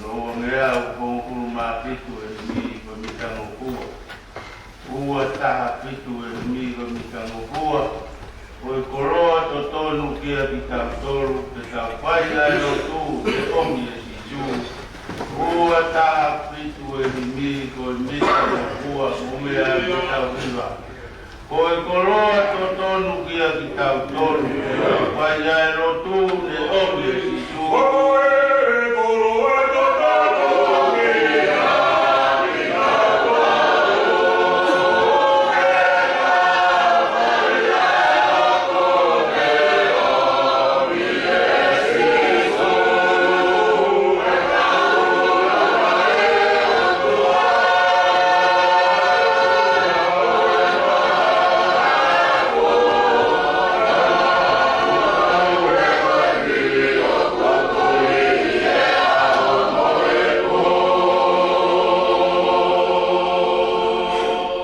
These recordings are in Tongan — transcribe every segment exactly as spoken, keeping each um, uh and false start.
Uangeau hongofulu mā fitu ʻe he mita ngofua. Ua taha fitu ʻe he mita ngofua. Ko e koloa totonu kiate kitautolu, ke tau fai ʻa e lotu, ke ʻomi ʻe Sīsū. Ua taha fitu ʻe he mita ngofua, mo meʻa ke tau hiva. Ko e koloa totonu kiate kitautolu, ke tau fai ʻa e lotu, ke ʻomi ʻe Sīsū.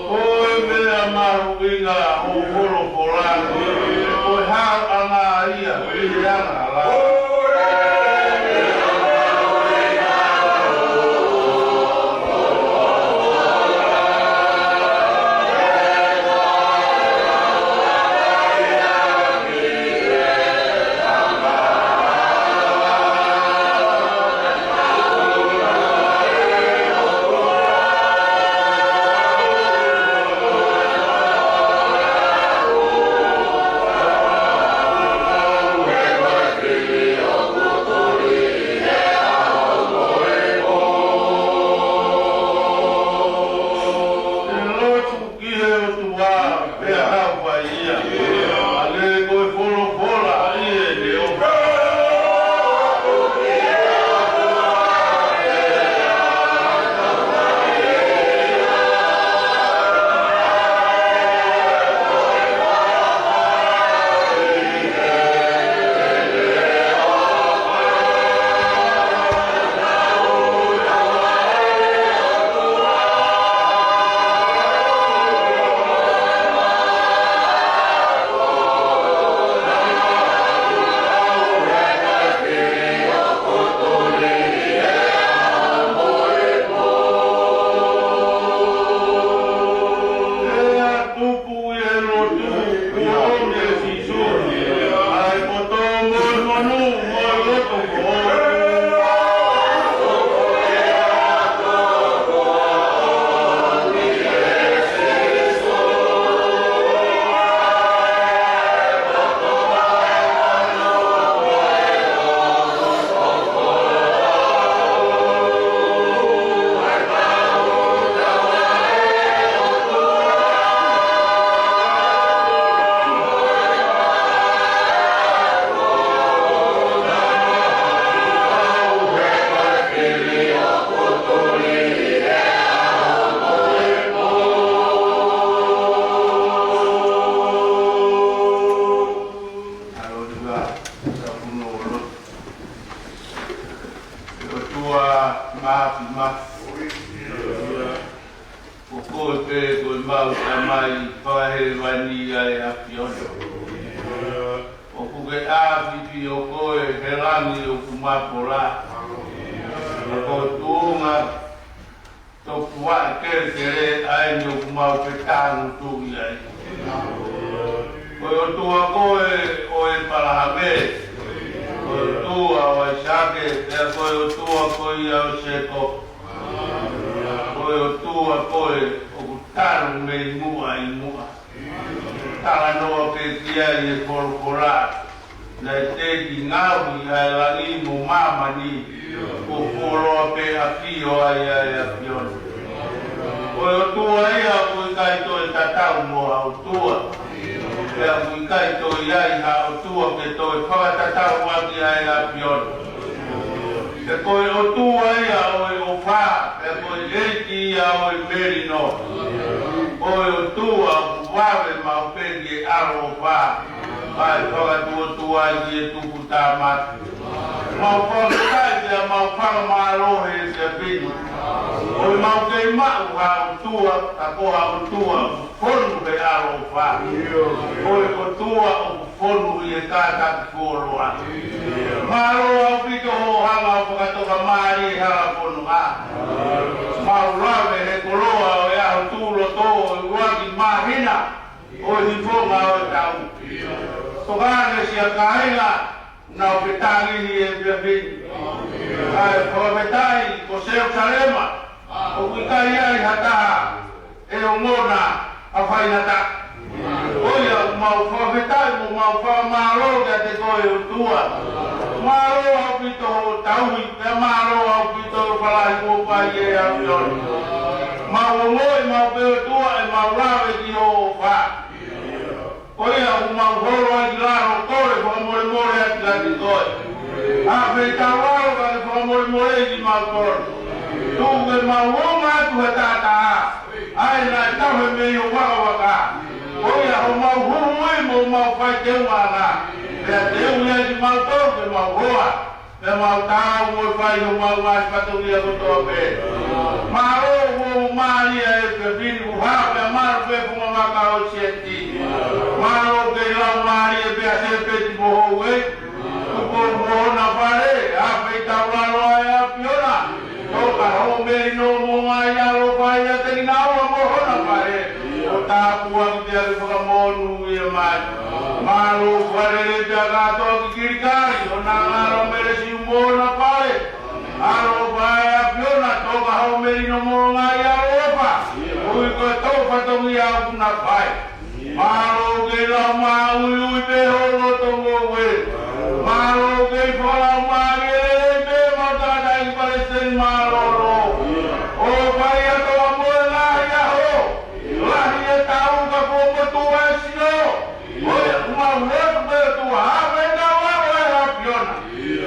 Ko e meʻa mahuʻinga ʻo e folofola, ko e hā ʻa e anga ia, ko e anga la. Ki he ʻOtua, pea tau fai ia. ʻA ia ko e folofola ʻa e ʻEiki. Pea tupu ʻi he lotu, kuo ʻomi ʻe Sīsū ʻa e poto mo e monū mo e loto foʻou. ʻOtua Māfimafi, ko koe pē ko ʻemau Tamai fakahēvani ʻa e ʻAfiona. ʻOku ke ʻafioʻi ʻa koe he langi ʻoku mafola. Ko e tuʻunga topuvaʻe kelekele ʻa eni ʻoku mau fetangutuʻi ai. Ko e ʻOtua koe ʻo ʻĒpalahame, ko e ʻOtua ʻo ʻAisake, pea ko e ʻOtua ko ia ʻo Sēkope. Ko e ʻOtua koe ʻoku talu mei muʻa ʻi muʻa. Talanoa pē ki ai e folofola, naʻe teʻeki ngaohi ʻa e langi mo māmani, kuo fuoloa pē ʻafio ai ʻa e ʻAfiona. Ko e ʻOtua ia ʻoku ʻikai toe tatau mo ha ʻotua, pea ʻoku ʻikai toe ʻi ai ha ʻotua ke toe fakatatau ʻaki ʻa e ʻAfiona. He ko e ʻOtua ia ʻo e ʻofa, he ko e ʻEiki ia ʻo e melino. Ko e ʻOtua ʻoku vave maʻu pē ki he ʻaloʻofa, kae fakatuotuai ki he tuputāmate. Mau fakafetaʻi pea mau fakamālō he efiafi ni. ʻOku mau kei maʻu ha ʻOtua, ka ko ha ʻOtua ʻoku fonu he ʻaloʻofa. Ko e ʻOtua ʻoku fonu ʻi he kātaki fuoloa. Mālō ʻaupito hoʻo hanga ʻo faka- Ko e fonga ʻo e tau. Tokanga siʻa kāinga, nau fetangi ni e pia pini. ʻA e fakafetaʻi ko Selusalema, ʻoku ʻikai ai ha taha ʻe ongona ʻa faingataʻa. Ko ia ʻoku mau fakafetaʻi mo mau fakamālō kiate koe ʻOtua. Mālō ʻaupito hoʻo tauhi, pea mālō ʻaupito hoʻo falahi kuo fai ʻe ʻAfiona. Mau ongoʻi maʻu pē ʻOtua ʻemau lave ki hoʻo ʻofa. Ko ia ʻoku mau holo ai ki lalo, kole fakamolemole atu kiate koe. ʻA e feitaulalo ka ke fakamolemoleʻi kimautolu. Tuku ke mau ongo atu he taʻataʻa, ʻa ia naʻe tauhi mei ho vakavaka. Ko ia ʻoku mau huhuʻi mo mau fai teunga ʻa e ngaahi. Pea teuʻi ai kimautolu ke mau hoa, pea mau taau mo fai homau ngaahi fatongia kotoa pē. Mālō ʻoku mālie e pepini kuo haʻu pea malu pē funga maka ʻo Sieti. Mālō ke lau mālie pea Sepeti mo Houei. Tuku mo hona fale, ʻa e feitaulalo ʻa e ʻAfiona. Toka hoʻo melino mo e ngaahi ʻaloʻofa ʻiate kinaua mo hona fale. ʻO tāpuaki pea ke fakamonūʻia mai. Mālō fakalelei pea kātoa ki Kilikali, ʻo na ngalo Melesiu mo hona fale. ʻAloʻofa ʻa e ʻAfiona, toka hoʻo melino mo e ngaahi ʻaloʻofa. Ui ko e tō fatongia ʻoku na fai. Mālō ke lau māuiui pē ho loto mo e. Mālō ke fakalaumālie pē mo tātai ki Palesiteni mālōlō. ʻO fai ʻa e toʻa mo e ngaahi ʻaho. Lahi e tau ka kuo motuʻa e sino. Ko ia ʻoku mau lotu pē ʻOtua, ʻa e feitaulalo ʻa e ʻAfiona.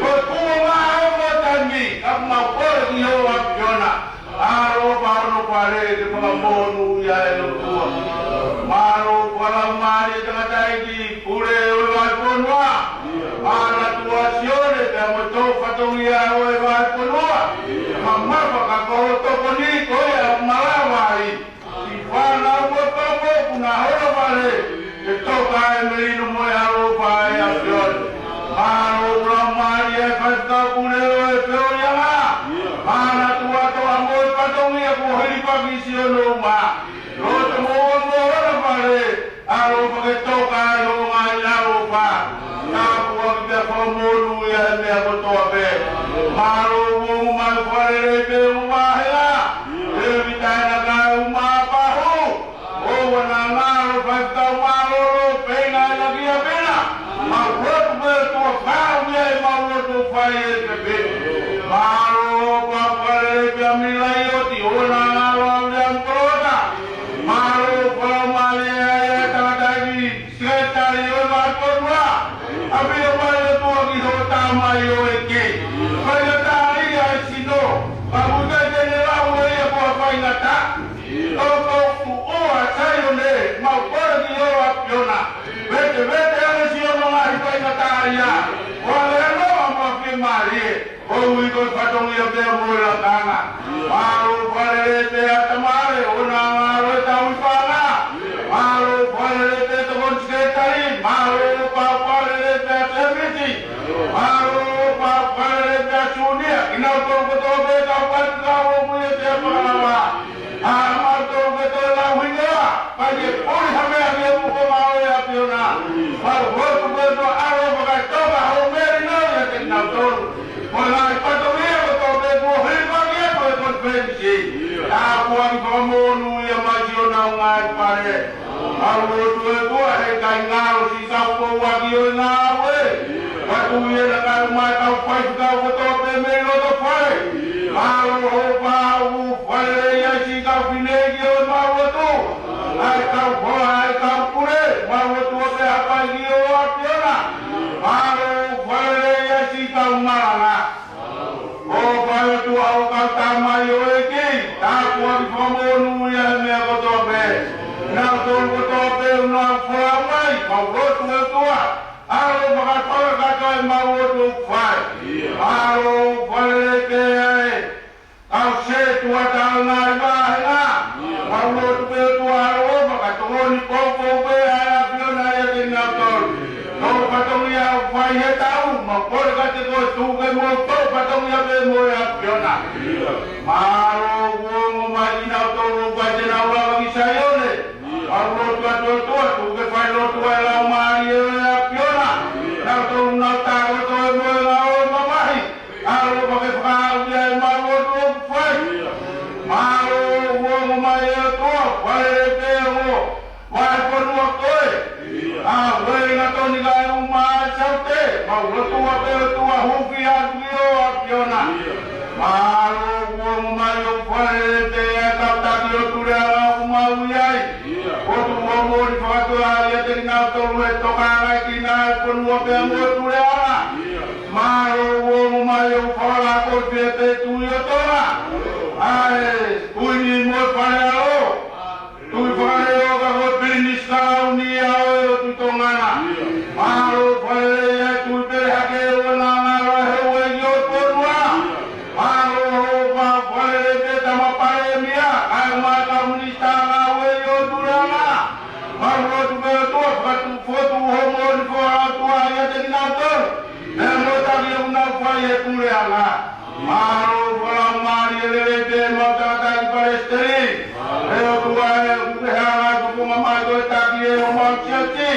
Ko e kuonga ʻo e taimi, ka ʻoku mau kole ki ho ʻAfiona. ʻAloʻofa hono fale ke fakamonūʻia ʻe ʻOtua. Mālō fakalaumālie tangataʻeiki pule ʻo e vahefonua. Mālō ʻOtua Sione pea mo e tō fatongia ʻo e vahefonua. Mamafa ka ko e tokoni ko ia ʻoku malava ai. Siʻi fānau ʻo e pau ʻoku na holo vale, ke toka e melino mo e ʻaloʻofa ʻa e ʻAfiona. Mālō ʻoku lau mālie e faifekau pule ʻo e Peolianga. Mālō ʻOtua toʻa mo e fatongia kuo hilifaki siʻono uma. Loto mo ua mo holo vale, ʻaloʻofa ke toka ai ho ngaahi ʻaloʻofa. Tāpuaki pea fakamonūʻia e meʻa kotoa pē. Mālō ʻoku ongo mai fakalelei pē ʻo e vāhenga. Tēvita ʻEna Kaeʻumaʻa Pahu. ʻOua naʻa ngalo faifekau mālōlō pē ngaahi laki ʻa pena. Mau lotu pē ʻOtua fakaʻuhia ʻemau lotu fai e pepe. Mālō ʻoku fakalelei pē ʻa Milaioti, ʻoua naʻa ngalo ʻa Viliami Kolota. Mālō ʻoku fakamālie ai e tangataʻeiki Sekelitali ʻo e vahefonua. ʻAfio mai ʻOtua ki hoʻo tamaioʻeiki. Faingataʻaʻia e sino. Ka ʻoku ʻikai te ne lau ʻe ia kuo faingataʻa. ʻOku ou tuʻu ʻa Saione, mau kole ki ho ʻAfiona. Vetevete ange siʻono ngaahi faingataʻaʻia. Ko e ʻaloʻofa mo e fiemālie. Koeʻuhi ko e fatongia pea mo e lakanga. Mālō fakalelei pē ʻa Tamale, ʻoua naʻa ngalo e tauhi paʻanga. Mālō fakalelei pē tokoni sekelitali, mālō fakalelei pē ʻa Temiti. Mālō fakalelei pē ʻa Sunia, kinautolu kotoa pē kau faifekau ʻoku ʻi he sea fakalava. ʻA mautolu ke toe lau hingoa, pea ke puli ha meʻa ki he pukonga ʻo e ʻAfiona. Mau lotu pē ʻOtua ʻaloʻofa ke toka hoʻo melino ʻiate kinautolu. Ko e ngaahi fatongia kotoa pē kuo hilifaki atu ʻe he konifelenisi. Tāpuaki fakamonūʻia mai siʻonau ngaahi fale. Mau lotu ʻOtua he ʻikai ngalo siʻi kau pouaki ʻo e ngāue. Ka tuʻu ʻi he lakanga mai kau faifekau kotoa pē mei loto fale. Mālō hoʻo fakalelei ai siʻi kau fineʻeiki ʻo ʻemau lotu. ʻA e kau hoa, ʻa e kau pule, mau lotu ʻo te hapai ki ho ʻAfiona. Mālō fakalelei ai siʻi kau malanga. ʻO fai atu ʻa hoʻo kau tamaioʻeiki, tāpuaki fakamonūʻia he meʻa kotoa pē. Nautolu kotoa pē ʻoku nau folau mai, mau lotu ʻOtua. ʻAloʻofa ke fakakakato ʻemau lotu ʻoku fai. Mālō fakalelei pē ʻa e kau sētuata ʻo e ngaahi vāhenga. Mau lotu pē ʻOtua ʻaloʻofa ke tokoni poupou pē ʻa e ʻAfiona ʻiate kinautolu. Tō fatongia ʻoku fai he taʻu, mau kole kiate koe tuku ke mou tō fatongia pē mo e ʻAfiona. Mālō ʻoku ongo mai kinautolu ʻoku ʻikai te nau lava ki Saione. Mau lotu atu ʻOtua tuku ke Lotu ʻa e Laumālie ʻo e ʻAfiona. Naʻa tau nau tākoto e moʻui ʻo e mamahi. ʻAloʻofa ke fakaaʻu ia ʻemau lotu ʻoku fai. Mālō ʻoku ongo mai ʻe ʻOtua, fale pē ongo. Vahefonua ko ē. ʻA e ueinga toni kae ʻumaʻā ʻa Saute. Mau lotua pē ʻOtua hūfia atu ki ho ʻAfiona. Mālō ʻoku ongo mai ʻo fale pē ʻa e kau taki ʻo Tuleʻanga ʻoku mau ʻi ai. ʻOtua moʻoni fakatoa ʻiate kinautolu ʻe tokanga ki he fonua pea mo Tuleʻanga. Mālō ʻoku ongo mai ʻo fakalako pē pē Tuʻi ʻo Tonga. ʻA e Kuini mo e Fale Alea. Tuʻi fakalelei ʻo ka ko e Pilinisi Kalauni ʻa e ʻOtu Tonga na. Mālō fale ia Tuʻi pele hake ʻo na ngalo he ueʻi ʻo e fonua. Mālō ʻofa fale pē Tama Palēmia, kae ʻumaʻā e kau Minisitā ngāue ʻo Tuleʻanga. Mālō atu pē ʻOtua fakatuʻu fotu ho moʻoni fakaʻotua ʻiate kinautolu. Pea mo e taki ʻoku nau fai ʻi Tuleʻanga. Mālō ʻoku ʻalu mai ʻa e lelei pē ʻemau tangataʻeiki palesiteni. ʻE ʻOtua ē, ʻoku ke hanga atu ko e ngaahi mai ko e taki ʻe homau siasi.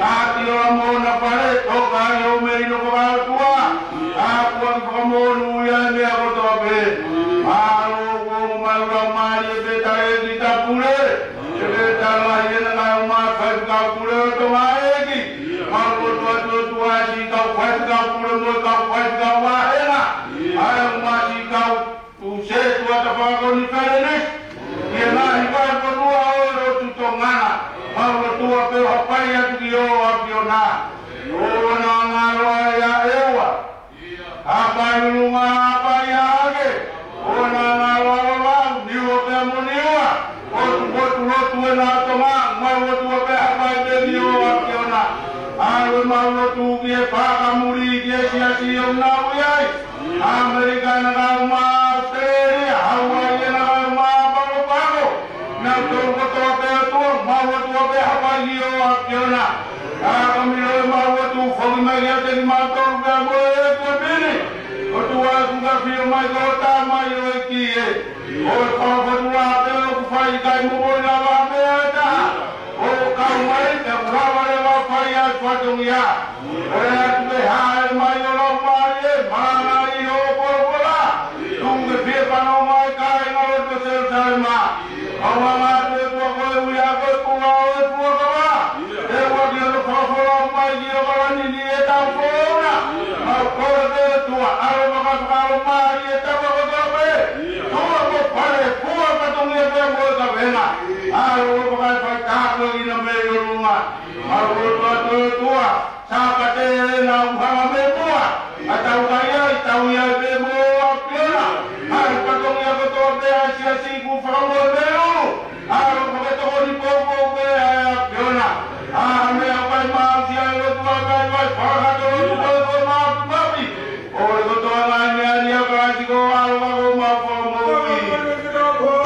ʻAti ʻo ʻamona pale, toka ʻi ho melino fakaʻotua. ʻA kuo ke fakamonūʻia ʻi he meʻa kotoa pē. Mālō ʻoku ʻalu mai ʻa e lelei pē Tangataʻeiki Tapule. Ke ke tala ʻi he ngaahi ʻomai faifekau pule ʻo Tonga ʻEiki. Mau lotu atu ʻOtua siʻi kau faifekau pule mo e kau faifekau vāhenga. ʻA e ʻomai siʻi kau tuʻusetuata fakakonifelenisi. ʻI he ngaahi vahefonua ʻo e ʻOtu Tonga na. Mau lotua pē ʻo hapai atu ki ho ʻAfiona. ʻO na ngalo ʻa e ʻEua. Hapai ʻi Lulunga, hapai ʻi Haʻake, ʻo na ngalo ʻa Vavaʻu, Niua pea mo Niua, ʻoku tuku atu lotu ʻena ʻa Tonga, mau lotua pē hapai pē ki ho ʻAfiona. ʻAlu ʻemau lotu ki he fāmili, ki he siasi ʻoku nau ʻi ai. ʻAmelika naʻa nau ʻi ai, ʻAositelēlia, Hauaiʻi naʻa nau ʻi ai, Pago Pago. Naʻa tau kotoa pē ʻOtua, mau lotua pē hapai ki ho ʻAfiona. ʻA ka milo ʻemau lotu foki mai kiate kimautolu pea mo e kuepini. ʻOtua ʻoku ke ʻafio mai ko e Tamai ʻo e ʻEiki ē. ʻO e kau fatu la pē ʻoku fai kai mo ʻoi lava pē ʻa e taha. ʻO kau mai pea ʻoku lava leva fai ʻa e fatongia. ʻOku ʻoatu pē haʻele mai ʻo Laumālie, malangaʻi ho folofola. Tuku ke fie fanongo mai kāinga lotu Selusalema. Mau ʻoatu ʻOtua ko e ui ʻa e kuonga ʻo e fuakava. ʻE ʻOtua ki hono folofola mai ki ʻOkalani ni ʻetau founa. Mau kole pē ʻOtua, ʻaloʻofa ke fakalaumālie ʻetau ako kotoa pē. Tuʻa mo fale, fua fatongia pea mo e kavenga. ʻAloʻofa ke fai tāpuekina mei ʻolunga. Mau lotu atu ʻOtua, Sāpate ʻena ʻoku hanga mei muʻa. ʻA tau kai ai, tau ʻi ai pē mo ʻApiona. ʻA e fatongia kotoa pē ʻa e siasi kuo fakamoʻui mei ʻolunga. ʻAloʻofa ke tokoni poupou pē ʻa e ʻApiona. ʻA e meʻakai maʻu sia ʻi lotu ʻa e vaivai fakakātoa ʻi lotu ʻo e mafimafi. ʻO e kotoa ngaahi meʻa ni ʻa Kalaisi ko ho ʻAlo ko homau Fakamoʻui.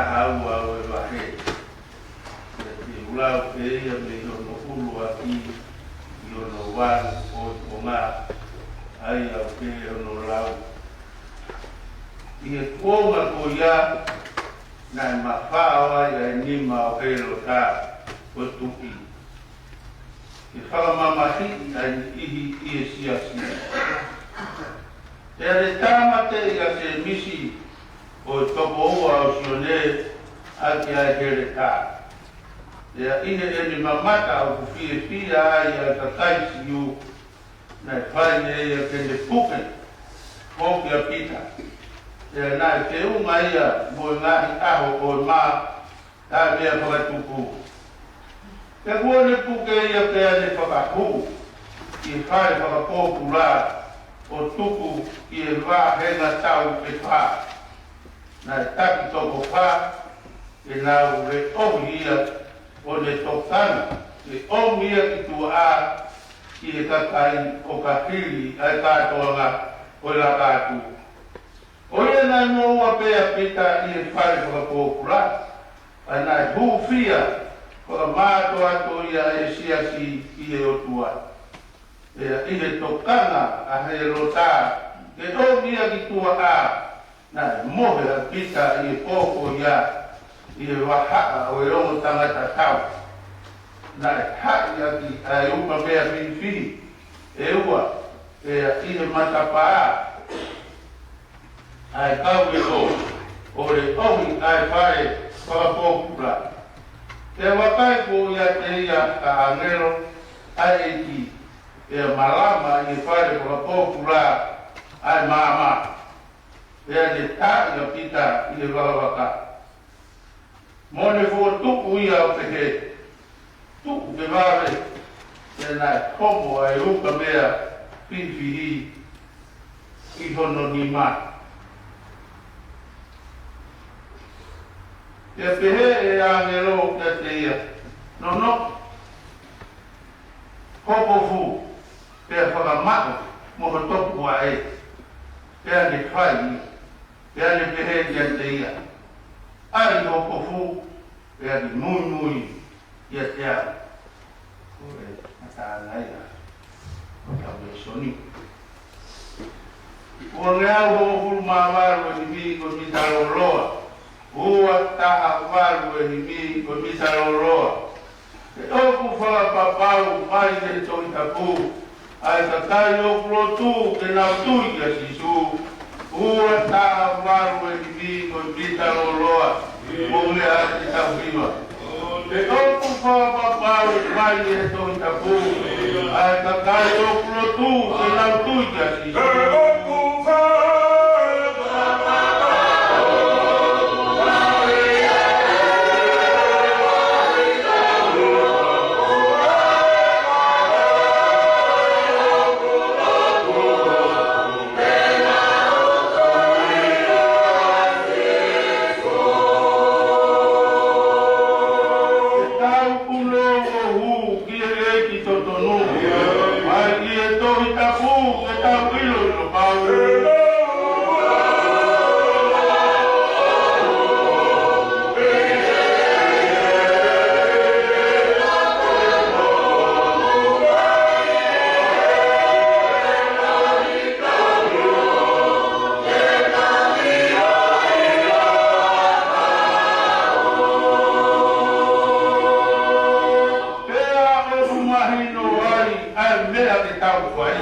ʻAuau e vahe. Pea te u lau pē ia mei hono ʻuluaki ki hono valu ʻo e konga, ʻa ia ʻoku pehē hono lau. ʻI he kuonga ko ia, naʻe mafaʻo ai ʻa e nima ʻo Hēlota ko e tuʻi, ke fakamamahiʻi ʻa e niʻihi ʻi he siasi. Pea ne tāmateʻi ʻa Sēmisi, ko e tokoua ʻo Sione, ʻaki ʻa e heletā. Pea ʻi heʻene mamata ʻoku fiefia ai ʻa e kakai Siu, naʻe fai ʻe ia ke ne puke foki ʻa Pita. Pea naʻe feʻunga ia mo e ngaahi ʻaho ʻo e mā, taʻe meʻa fakatupu. Pea kuo ne puke ia pea ne fakahū ki he fale fakapōpula ʻo tuku ki he vāhenga tau ʻe fā. Naʻe taki toko fā, ke nau leʻohi ia, ʻo ne tokanga ke ʻomi ia ki tuʻa ki he kakai ʻo ka hili ʻa e kātoanga ʻo e laka atu. ʻO ia naʻe moʻua pē ʻa Pita ʻi he fale fakapōpula, ʻa ia naʻe hūfia fakamātoato ia ʻe he siasi ki he ʻOtua. Pea ʻi he tokanga ʻa Hēlota ke ʻomi ia ki tuʻa, naʻe mohe ʻa Pita ʻi he pō ko ia ʻi he vahaʻa ʻo e ongo tangata tau. Naʻe haʻi ʻaki ʻa e ukamea fihifihi ʻe ua, pea ʻi he matapā ʻa e kau leʻo, ʻo leʻohi ʻa e fale fakapōpula. Pea vakai, kuo ʻiate ia ha ʻāngelo ʻa e ʻEiki, pea malama ʻi he fale fakapōpula ʻa e maama. Pea ne taaʻi ʻa Pita ʻi he vakavaka, mo ne fokotuʻu ia ʻo pehē, Tuʻu ke vave. Pea naʻe homo ʻa e ukamea fihifihi ʻi hono nima. Pea pehē ʻe he ʻāngelo kiate ia, Nonoʻo, hokofu, pea fakamaʻu mo ho topuvaʻe. Pea ne fai ia. Pea ne pehē kiate ia, ʻAi hokofu, pea ke muimui kiate au. Ko e ngataʻanga ia ʻo e lēsoni. Ua ngeau hongofulu mā valu e himi ko e mita lōloa. Ua taha valu e himi ko e mita lōloa. He ʻoku fakapapau mai ʻi he Tohi Tapu ʻa e kakai ʻoku lotu ke nau tui kia Sīsū. Ua taha valu e himi ko e mita lōloa. Mo e ʻa e tau hiva. He ʻoku fakapapau mai ʻi he Tohi Tapu ʻa e kakai ʻoku lotu ke nau tui kia Sīsū. Ke tau punou ʻo hū ki he ʻEiki totonu. Mai ki he Tohi Tapu ke tau ʻiloʻilo pau. Pea ʻoku mahino ai ʻa e meʻa ke tau fai.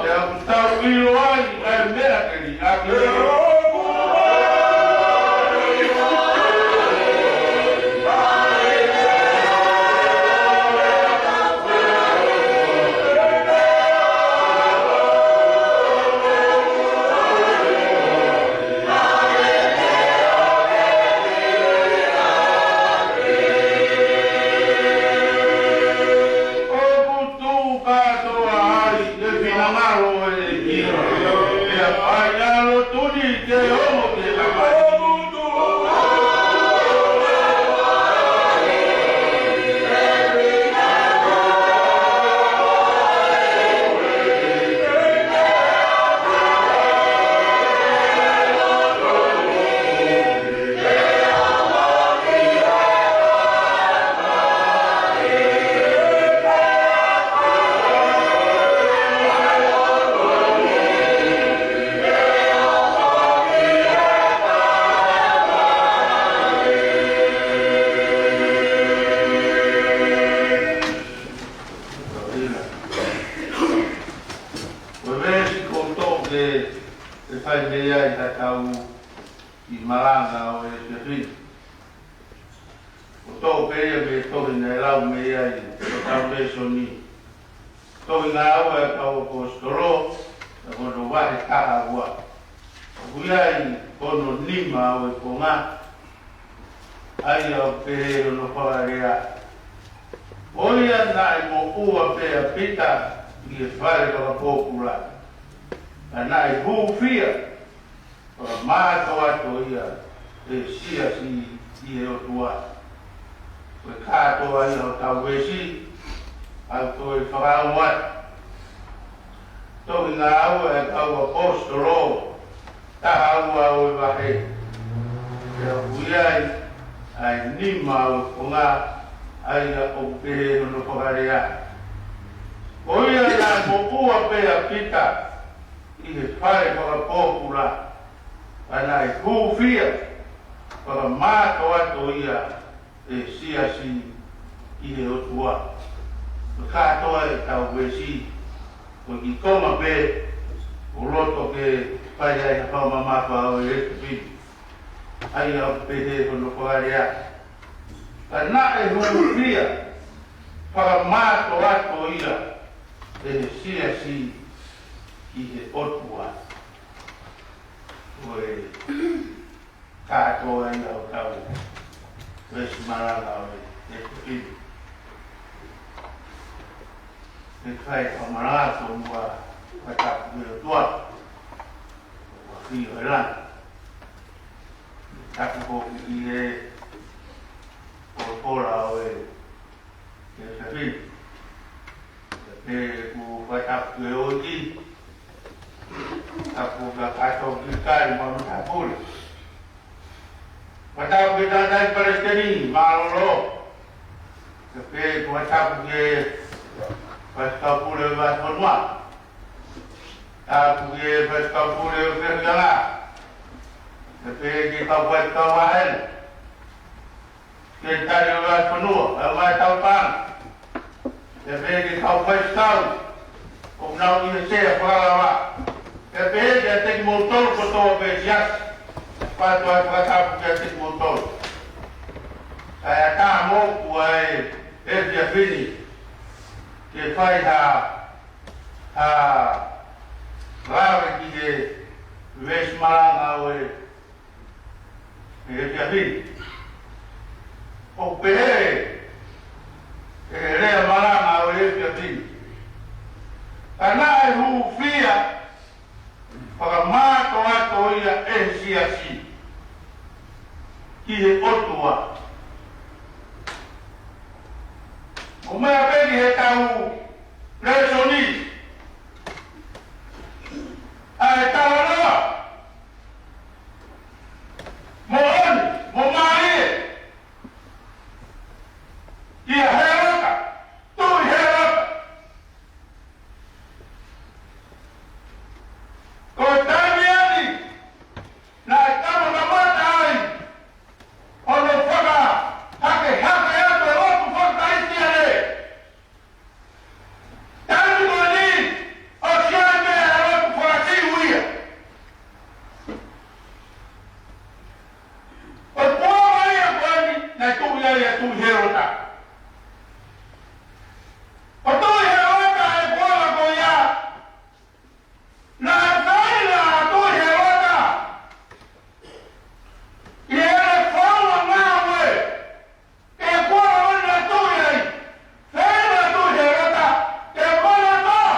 Pea ʻoku tau ʻilo ai ʻa e meʻa ke liʻaki. ʻOku tuʻu kātoa ai ʻa e finangalo ʻo e ʻEiki. Pea fai ʻa e lotu ʻetau kiʻi malanga ʻo e efiafi ni. ʻOku toʻo pē ia mei he tohi naʻe lau mei ai ʻetau lēsoni. Tohi Ngāue ʻa e Kau ʻAposetolo, ʻa hono vahe taha ua. ʻOku ʻi ai hono nima ʻo e konga, ʻa ia ʻoku pehē hono fakalea: Ko ia naʻe moʻua pē ʻa Pita ʻi he fale fakapōpula, ka naʻe hūfia fakamātoato ia ʻe he siasi ʻi he ʻOtua. Ko e kātoa ia hotau veesi, ʻoku toe fakaongo atu. Tohi Ngāue ʻa e Kau ʻAposetolo, taha ua ʻo e vahe. Pea ʻoku ʻi ai ʻa e nima ʻo e konga, ʻa ia ʻoku pehē hono fakalea: Ko ia naʻe moʻua pē ʻa Pita ʻi he fale fakapōpula, ka naʻe hūfia fakamātoato ia ʻe he siasi ʻi he ʻOtua. Ko e kātoa ʻetau veesi, ko e kiʻi konga pē ʻoku loto ke fai ai ha fakamamafa ʻo e efiafi ni. ʻA ia ʻoku pehē hono fakalea: Ka naʻe hūfia fakamātoato ia ʻe he siasi ʻi he ʻOtua. Ko e kātoa ia hotau veesi malanga ʻo e efiafi ni. Pea fai ʻetau malanga, tomuʻa fakatapu ki he ʻOtua, ʻa ia ʻoku ʻafio ʻi langi. Tapu foki ki he folofola ʻo e efiafi ni. Pea ʻoku fakatapu ki he ʻEiki. Tapu kia koutou kikali mo e matāpule. Fakatapu ki he tangataʻeiki palesiteni mālōlō. Pea ʻoku fakatapu ki he faifekau pule ʻo e vahefonua. Tapu ki he faifekau pule ʻo e fehuʻiʻanga. Pea ki he kau faifekau vahehonga. Ki he tali ʻo e vahefonua, ʻa e vahe taupaʻanga. Pea pehē ki he kau faifekau ʻoku nau ʻi he sea fakalava. Pea pehē kiate kimoutolu kotoa pē siasi. Fakatapu, fakatapu kiate kimoutolu. Kae ʻatā moʻoku ʻa e efiafi ni ke fai ha, ha lave ki he veesi malanga ʻo e efiafi ni. ʻOku pehē ʻe he lea malanga ʻo e efiafi ni: Ka naʻe hūfia fakamātoato ia ʻe he siasi ʻi he ʻOtua. ʻOku meʻa pē ki heʻetau lēsoni, ʻa e talanoa moʻoni, mo mālie, ʻia Hēlota, Tuʻi Hēlota. Ko e taimi ʻeni naʻe kamata ai hono fakahakehake atu e lotu fakakalisitiane. Taimi ko eni, ʻosi ʻi ai e meʻa ʻa e lotu fakasiu ia. ʻO e puaka ia ko eni naʻe tuʻu ai ʻa Tuʻi Hēlota. ʻO Tuʻi Hēlota, e puaka ko ia, naʻe fai ʻa Tuʻi Hēlota ʻi heʻene faʻu ngāue, ke kuo ʻoua naʻe tuʻu ai. Feinga ʻa Tuʻi Hēlota ke manatuʻa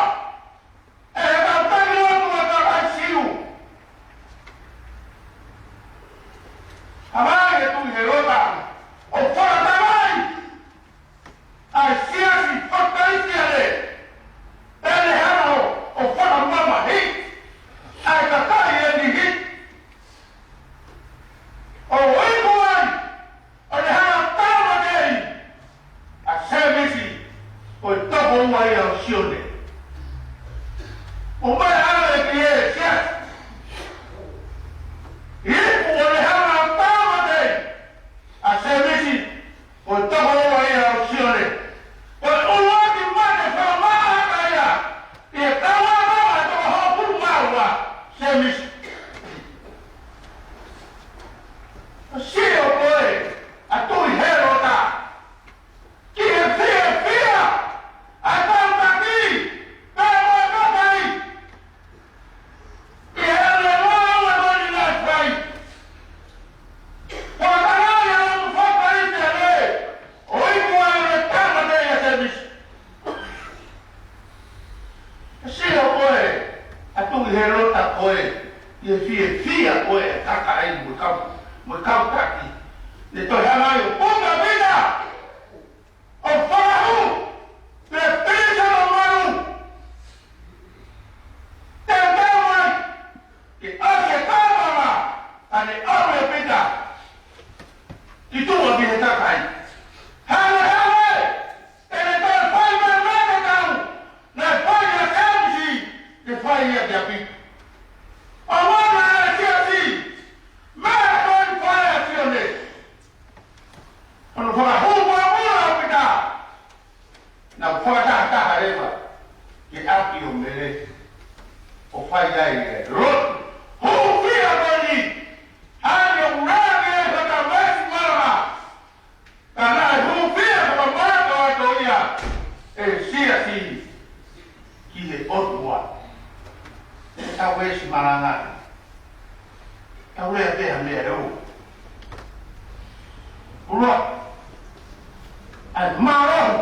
ʻe he kau taki lotu ʻa e kakai Siu. Hanga ʻe Tuʻi Hēlota ʻo fakatakai ʻa e siasi fakakalisitiane, pea ne hanga ʻo, ʻo fakamamahiʻi ʻa e kakai ʻe niʻihi, ʻo iku ai, ʻo ne hanga ʻo tāmateʻi ʻa Sēmisi, ko e tokoua ia ʻo Sione. ʻO mai ʻa e ki he siasi. Iku ʻo ne hanga ʻo tāmateʻi ʻa Sēmisi, ʻUluaki, ʻa e mālohi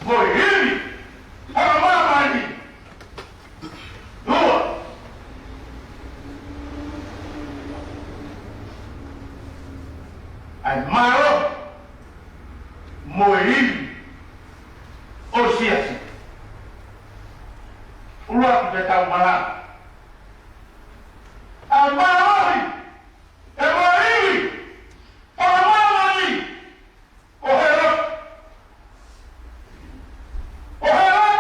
mo e ivi ʻo e māmani. Ua, ʻa e mālohi mo e ivi ʻo e siasi. ʻUluaki pē tau malanga. ʻA e mālohi, ʻa e mālohi ʻo e māmani, ʻo Hēlota. ʻO Hēlota.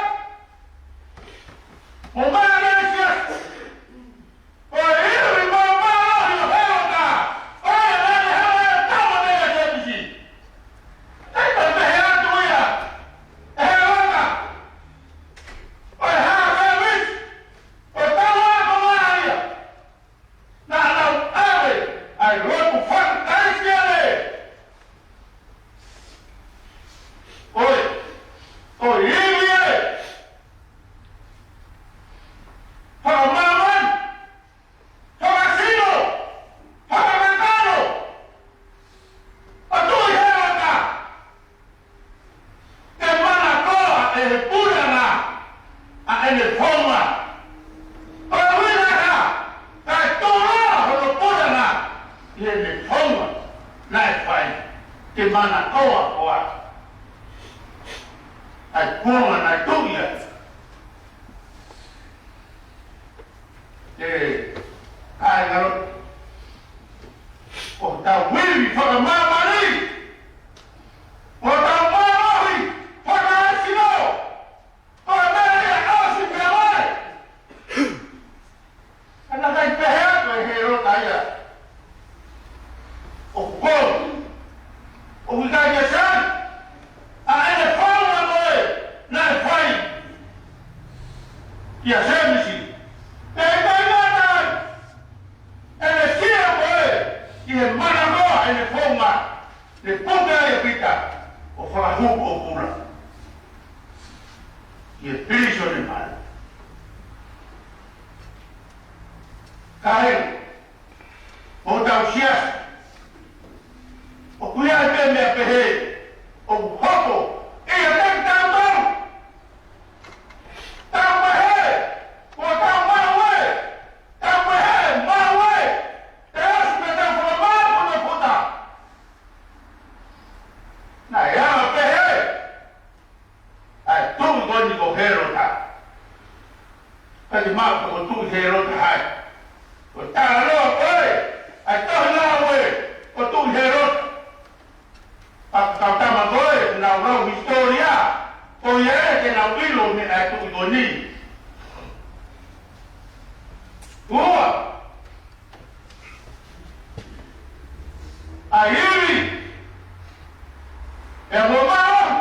Mo māmani ʻo e siasi. ʻO e ivi mo e mālohi ʻo Hēlota. ʻO e lele hela e tama ne e Sēmisi. ʻE, pea pehē atu ia ʻe Hēlota, ʻo e hā Sēmisi? ʻO e tama ko Malia. Naʻa nau ʻave ʻa e lotu fakakalisitiane. ʻOi, ʻo e ivi ē, fakamāmani, fakasino, fakakakano ʻa Tuʻi Hēlota. Ke manakoa ʻe he puleʻanga ʻa ʻene founga. ʻOku ʻuhinga ia, kae tō leva hono puleʻanga ʻi heʻene founga naʻe fai. Ke manakoa koā ʻa e kuonga naʻe tuʻu ai. ʻE, ʻa e ngalo, ʻo tau ivi fakamāmani, ʻo tau mālohi fakaesino, ʻo e meʻa ia ʻosi pea mai. Ka naʻe ʻikai pehē atu ʻe Hēlota ia ʻoku kovi, ʻoku ʻikai ke sai ʻa ʻene founga ko ē naʻe fai kia Sēmisi. Pea ʻikai ngata ai, ʻene sio ko ē ki he manakoa ʻene founga, ne puke ai ʻa Pita ʻo fakahū ʻo pula ki he pilīsone mali. Kae, ʻo tau siasi, ʻoku ʻi ai pē meʻa pehē ʻoku hoko ʻiate kitautolu. Tau pehē, ʻo tau maʻu ē, tau pehē, maʻu ē, ʻe ʻosi pē tau fakamāʻopoʻopo. Naʻe ala pehē ʻa e tuʻi ko eni ko Hēlota. Ka te mou ko Tuʻi Hēlota hai. Ko e talanoa ko ē ʻa e tohi Ngāue ʻo Tuʻi Hēlota. Pea ko e tama ko ē naʻa nau lau hisitōlia, ko ia ē te nau ʻilo meʻa ʻa e tuʻi ko eni. Ua, ʻa e ivi, ʻa e mo e mālohi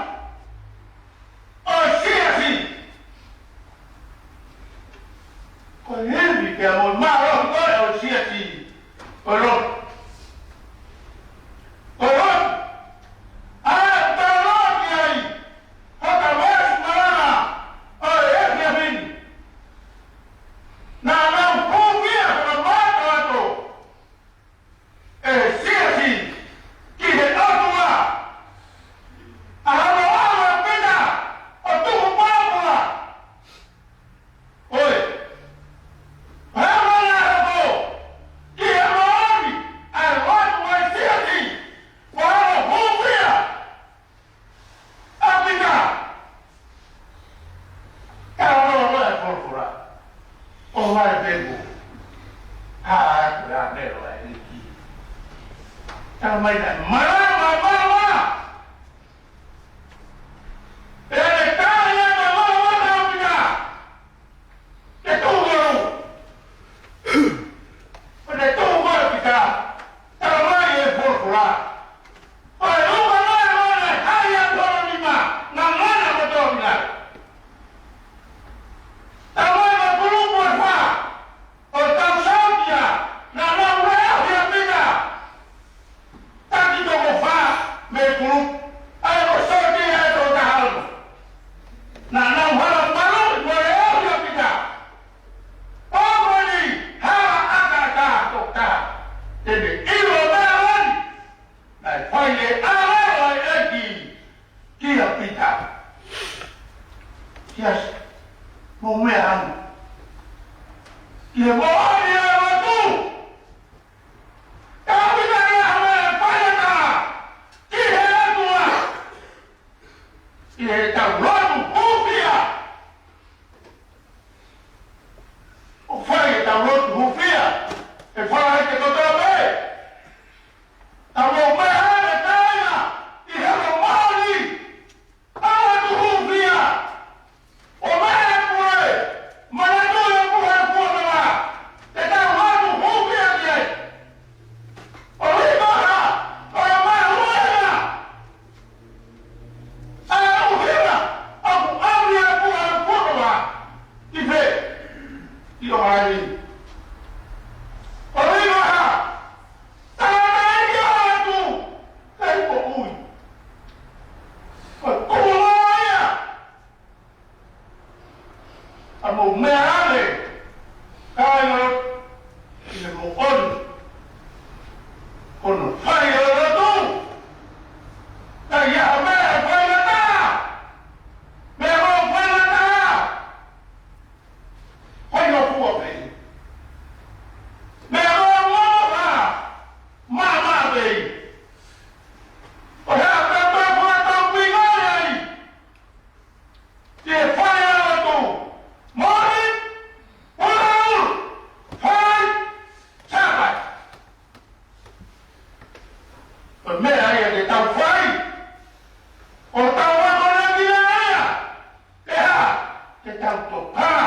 ʻo e siasi. Ko e ivi pea mo e mālohi ko ē ʻo e siasi. Ko e lotu. Ko e lotu. ʻA e tau lotu ki ai. Hota veesi malanga ʻo e efiafi ni. Naʻa nau hūfia fakamātoato ʻe he siasi ki he ʻOtua. ʻA hono ʻalu ʻa Pita ʻo tuku pōpula. ʻOi. He mana hoko ki he moʻoni ʻa e lotu ʻa e siasi. Ko hono hūfia ʻa Pita. Ka ʻoua ʻe folofola. ʻOua ʻe peku. Ha, ko e ʻāngelo ʻa e ʻEiki. Tala mai na, malama, malama. Pea ne tali atu e malama kia Pita ke tuʻu ʻi ʻolunga. Pea ne tuʻu ʻa Pita, tala mai ʻe he folofola, ʻo ne ʻuka mai ʻo ne hai atu hono nima, ngangana kotoa mei ai. Tala mai ʻe he kulupu ʻe fā ʻo e kau sōtia, naʻa nau leʻohi ʻa Pita. Taki toko fā mei he kulupu, ʻa ia ko e sōtia ʻe toko taha ono. Naʻa nau hala malu mo leʻohi ʻa Pita. Pea ko eni hala ʻakaʻaka toko taha. Te ne ʻilo ʻa e meʻa ni. Fai e ʻalalo ʻa e ʻEiki kia Pita. Siasi, mou meʻa ange ki he moʻoni ʻo e lotu. Ka ʻoku ʻikai ha meʻa faingataʻa ki he ʻOtua ʻi heʻetau lotu hūfia. ʻOku fai ʻetau lotu hūfia ʻe he fale ʻi he kotoa pē. Tau ō mai ʻa e kāinga ʻi he moʻoni ʻa e lotu hūfia. ʻO meʻa pule, manatuʻi e puha e fuakava, te tau lotu hūfia ki ai. ʻO ʻikai ha, ʻo e mahuʻinga ʻa e ʻuhinga ʻoku ʻomi e puha e fuakava ki fē? Ki ʻOkalani. ʻO ʻikai ha, tala mai ki atu, kei ko ui. Ko e kumu ia. ʻA mou meʻa ange, kāinga, ʻi he moʻoni. Ko hono fai ʻo e lotu. ʻIkai ha meʻa faingataʻa. Meʻa ʻoku faingataʻa. Fai ʻo fua pē. Meʻa ʻoku ʻofa. Maʻamaʻa pē. Ko e hā pē ʻoku tau fakaʻuhinga ai. Ke fai ʻa e lotu. Moʻoni, ʻuluʻulu, fai, Sāpate. Ko e meʻa ia ke tau fai. ʻO tau akonekina ia. Ke hā? Ke tau tokanga.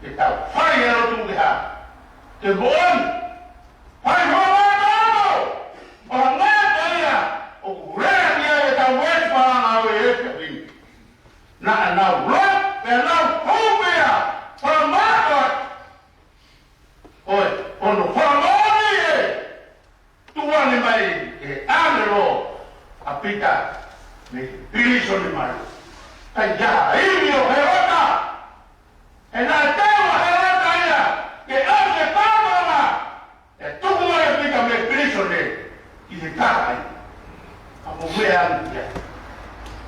Ke tau fai ʻa e lotu ke hā? Ke moʻoni. Fai homau ʻato. ʻO hangē ko ia ʻoku lea ki ai ʻetau ʻEiki Palanga ʻo e ʻEiki Pini. Naʻa nau lotu, pea nau hūfia, pea maʻu atu. ʻOi, ʻo hono fakamoʻoni ē, tuʻu ange mai ʻe he ʻāngelo ʻa Pita mei he pilīsone mai. ʻIkai ha ivi ʻo Hēlota. He naʻe teu ʻa Hēlota ia ke ʻosi e kātoanga. ʻE tuku mai ʻa Pita mei he pilīsone ki he kakai. Ka mou meʻa ange ki ai.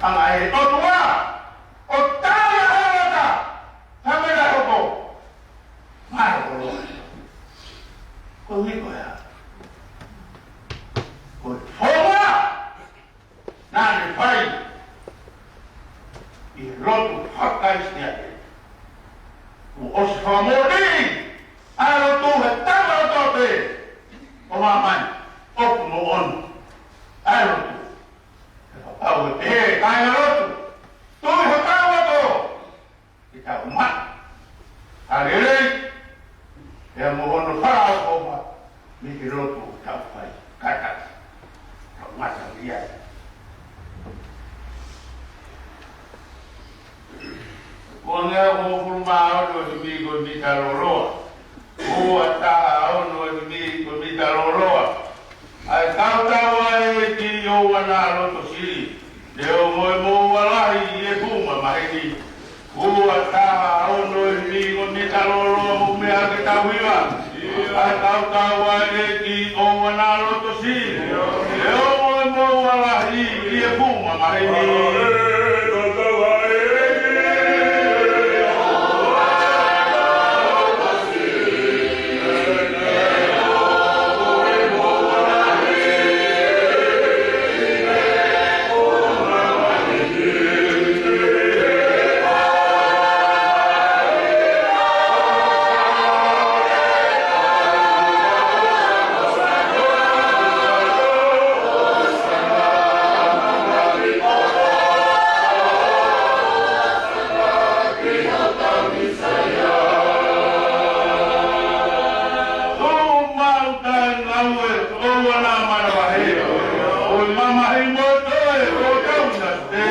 Hanga ʻe he ʻOtua ʻo tali ʻa Hēlota. Ka meʻa hoko. Mālō koloa. Ko e ui ko ia. Ko e founga naʻa ne fai ʻi he lotu faka-Kalisitiane. Kuo ʻosi fakamoʻoniʻi ʻa e lotu he tama kotoa pē ʻo māmani ʻoku moʻoni ʻa e lotu. He kapau ʻe pehē kāinga lotu, tui hotau lotu. Ke tau maʻu ha lelei, pea mo hono fakaʻofoʻofa mei he lotu ʻoku tau fai. Kātaki. Tau ngata ki ai. Ko e hongofulu mā ono himi ko e mita lōloa. Ua taha ono himi ko e mita lōloa. ʻA e kau tau ʻa e ʻEiki ʻoua naʻa loto sili. Leʻo mo e moua lahi ʻi he funga maheni. Ua taha ono himi ko e mita lōloa, mou meʻa ke tau hiva. ʻA e kau tau ʻa e ʻEiki ʻoua naʻa loto sili. Leʻo mo e moua lahi ʻi he funga maheni. Tō mau tae ngāue, ʻoua naʻa manavahē. ʻOi mamahi mo toe, ʻo tau na te.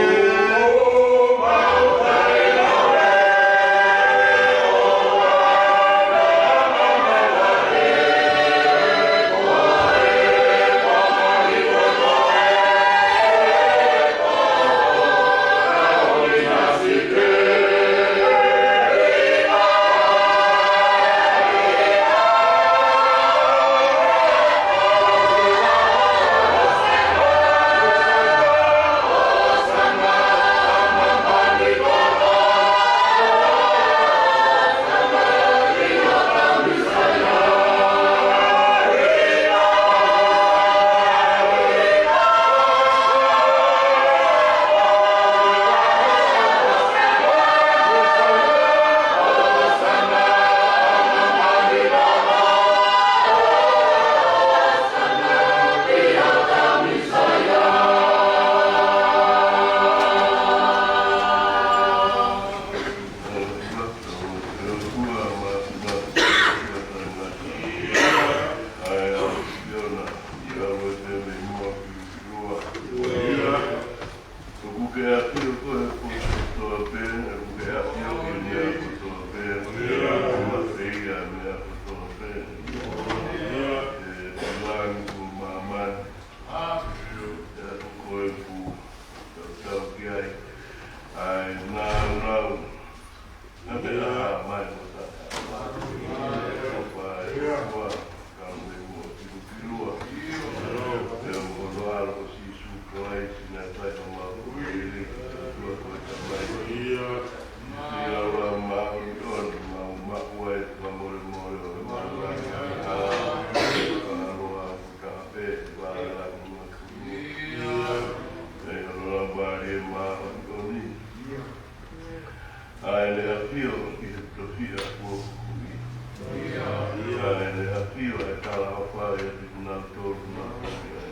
Ke ʻafio koe he potu kotoa pē, ke ʻafio ʻi he meʻa kotoa pē, ke ʻafio ʻi he meʻa kotoa pē. ʻE pulani ko māmani, ʻe ʻafio koe ʻoku tautau ki ai ʻa e nāunau. Naʻa te aha mai mo ta. Ko pa e kua, ka me mo tiku kilua. Pea mo hono ʻAlo ko Sīsū Kalaisi naʻe fai ha mapu ʻi he ʻEiki ko e ʻOtua ko e Tamai. Ia ua māʻoniʻoni, mau maʻu ai ʻa e fakamolemole ʻo e mau. Ka ʻalu ʻa e kutaha pē, vā la kumi. Ia ʻa e ʻalu la vā lie māʻoniʻoni. ʻA ʻene ʻafio ʻi he tofiʻa kuo huhuʻi. ʻA ʻene ʻafio ʻa e talaʻofa ʻiate kinautolu naʻa nau tofiʻa.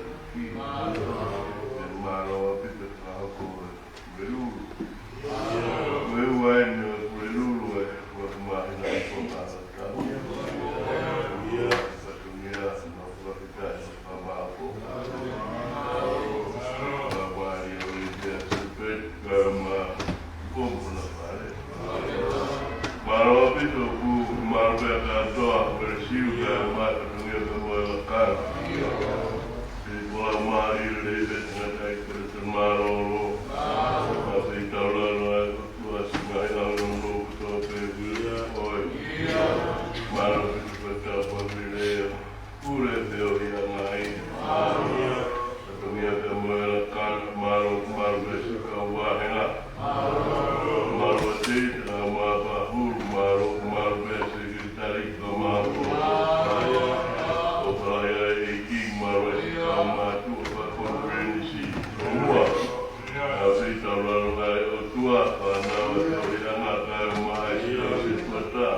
ʻE mālō ʻaupito fakahoko e Pulelulu. Ko e ua eni ʻo e Pulelulu ʻe ua ki māhina ʻi ko māhina tau. Ia, fatongia, mau fakafetaʻi. Mālō ʻaupito ʻoku mālō pē kātoa, pea siu ka mai fatongia ka mo e lakanga. Pea ko e lau mālie lelei pē tangata ʻi pē te mālōlō. Pea pē taulalo ʻa e ʻOtua siʻi ngaahi ʻaho nounou kotoa pē ʻoku ʻia ʻoe. Mālō ʻaupito pē tau pā pē lea. Pule pē ʻo ia ngai. Fatongia pē mo e lakanga, mālō, mālō pē siʻi kau vāhenga. Mālō pē te na mā pā hulu, mālō, mālō pē siʻi ki tali ka mā pō. ʻO palaia e ʻEiki, mālō e siʻi kau mātuʻa fakakonferenisi. Mua. ʻA e fei taulalo ʻa e ʻOtua, fānau ʻa e ʻOtua ʻi ʻana kae ʻumaʻā siʻi kau setuata.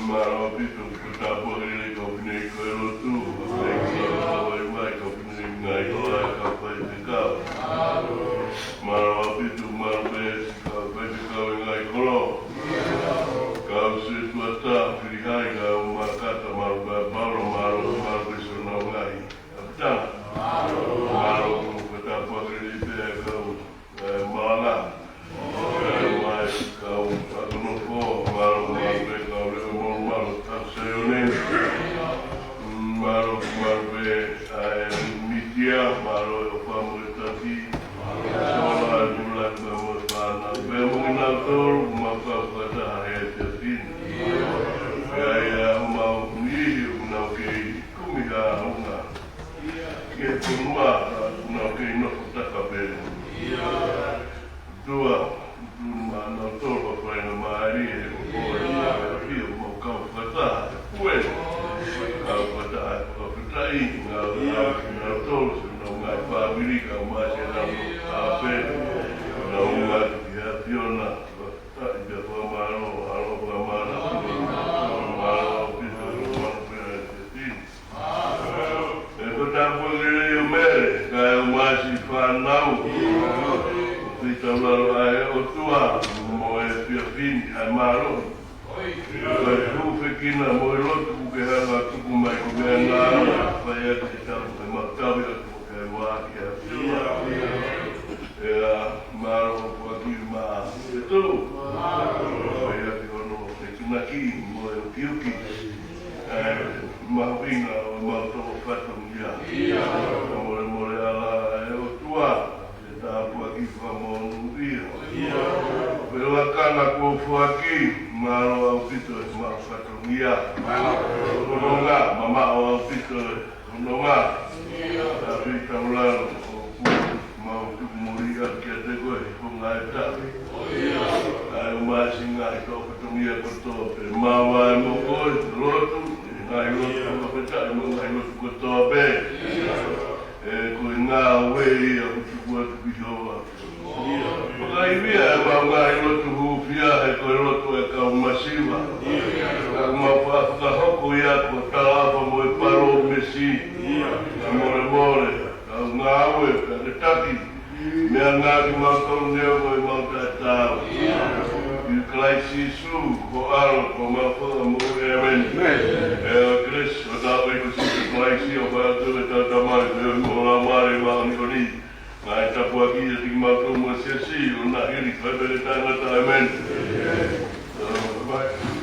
Mālō ʻaupito, ko e tāpuaki lelei kau fineʻeiki ko e lotu, kau fineʻeiki kau vaivai, kau fineʻeiki ngaahi hoa, kau faifekau. Mālō ʻaupito, mālō pē siʻi kau faifekau ʻi he ngaahi kolo. Kau setuata, fili hai, kau makata, mālō pē Paula, mālō, mālō pē siʻonau ngaahi. Kapitana. Mālō, ko e tāpuaki lelei pē ʻa e kau, ē, malanga. Kau mai, kau fakanofo, mālō, mālō pē kau leʻo mo mālō kau Saione. Mālō, mālō pē ʻa e mītia, mālō e ʻofa mo e taki. Sola, e mula, e mula mo e fānau. Pea mo kinautolu, mau kau fakataha he efiafi ni. Pea ʻi he ʻaho mau niʻihi ʻoku nau kei kumi ha ʻaonga. Ke fonua, ʻoku nau kei nofo taka pē. ʻOtua, tunu maʻanautolu ʻa e faingamālie ʻo e ʻaho ni ʻoku mau kau fakataha he pueni. Kau fakataha he fakafetaʻi, ngāue ʻa kinautolu, siʻonau ngaahi fāmili, kau mai siʻonau ʻapi, nau ngāue ki he ʻAfiona, fakafetaʻi pea fakamālō, ʻalu fakamālō, mālō ʻaupito, mālō pē ʻa e tini. ʻE ko e tāpuaki lelei ʻo Mele, kae ʻumaʻā siʻi fānau. Fei taulalo ʻa e ʻOtua, mo e efiafi ni ʻa e mālohi. Ko e hūfekina mo e lotu kuo ke hanga tuku mai ko e meʻa ngāue, fai atu ke tau, ke mau tauhi atu ke vā ki he ʻAfiona. ʻE mālō ʻaupito ki he mā. ʻE tō. Fai atu hono, ʻe tunaki mo e ukiuki. ʻE, mahuʻinga ʻo mau tō fatongia. Ia. Ka molemole ala ʻa e ʻOtua, ʻe tāpuaki fakamonūʻia. Ia. Pea lakanga kuo foaki, mālō ʻaupito ʻemau fatongia. Mālō. Nonga, mamaʻo ʻaupito ʻe nonga. Ia. Ka fei taulalo, ʻoku mau tuku muli atu kiate koe, ko e ngaahi taʻu. Ia. ʻA e ʻumasi ngaahi tō fatongia kotoa pē, māvae mo koe, lotu, ngaahi lotu, fakafetaʻi mo e ngaahi lotu kotoa pē. ʻE ko e ngāue ia ʻoku tuku atu ki Sihova. Fakaivia ʻemau ngaahi lotu hūfia, he ko e lotu ʻa e kau masiva. Ka mau fakahoko ia ko e talaʻofa mo e palōmesi. Ka molemole, kau ngāue, ka ke taki. Meʻangāueʻaki kimautolu neongo ʻemau taʻetaau. ʻI Kalaisi Sīsū, ho ʻAlo, ko homau Fakamoʻui, ʻēmeni. ʻĒmeni. ʻE ʻa e kelesi ʻa hotau ʻEiki ko Sīsū Kalaisi, ʻofa ʻa e ʻOtua ko e Tamai, feohi mo e Laumālie Māʻoniʻoni, Ngaahi tāpuaki ʻiate kimautolu mo e siasi, ʻo na hili fai pē ke taʻengata, ʻēmeni. Tau nofo ʻo fai.